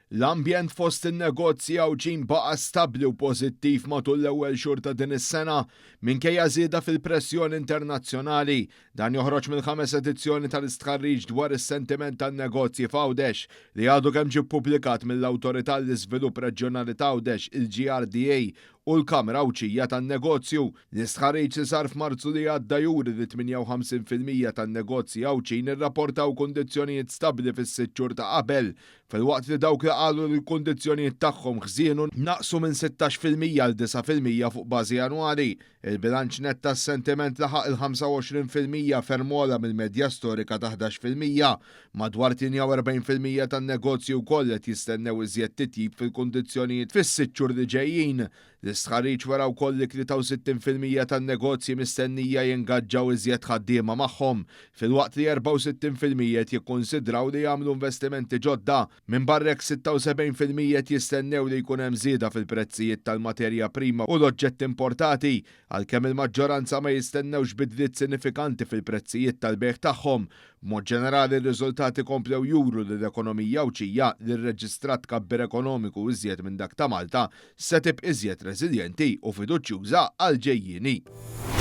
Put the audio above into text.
L-ambjent fost in-negozji Għawdxin baqa' stabbli u pożittiv matul l-ewwel xhur ta' din is-sena, minkejja żieda fil-pressjoni internazzjonali. Dan joħroġ mill-ħames edizzjoni tal-istħarriġ dwar is-sentiment tan-negozji f'Għawdex, li għadu kemm ġie ppubblikat mill-Awtorità għall-Iżvilupp Reġjonali t'Għawdex, il-GRDA, u l-Kamra Għawdxija tan-Negozju. L-istħarriġ li sar f'Marzu li għadda juri li 58% tan-negozji Għawdxin irrapportaw kundizzjonijiet stabbli fis-sitt xhur ta' qabel, filwaqt li dawk li qalu li l-kundizzjonijiet tagħhom ħżienu naqsu minn 16% għal 9% fuq bażi annwali. Il-bilanċ nett tas-sentiment laħaq il-25% ferm ogħla mill-medja storika ta' 11%. Madwar 48% tan-negozji wkoll qed jistennew iżjed titjib fil-kundizzjonijiet fis-sitt xhur li ġejjin. L-istħarriġ wera wkoll li 63% tan-negozji mistennija jingaġġaw iżjed ħaddiema magħhom, filwaqt li 64% qed jikkunsidraw li jagħmlu investimenti ġodda. Minbarra hekk 76% qed jistennew li jkun hemm żieda fil-prezzijiet tal-materja prima u l-oġġetti importati, għalkemm il-maġġoranza ma jistennewx bidliet sinifikanti fil-prezzijiet tal-bejgħ tagħhom. B'mod ġenerali r-riżultati komplew juru li l-ekonomija Għawdxija, li rreġistrat tkabbir ekonomiku iżjed minn dak ta' Malta, se tibq iżjed reżiljenti u fiduċjuża għall-ġejjieni.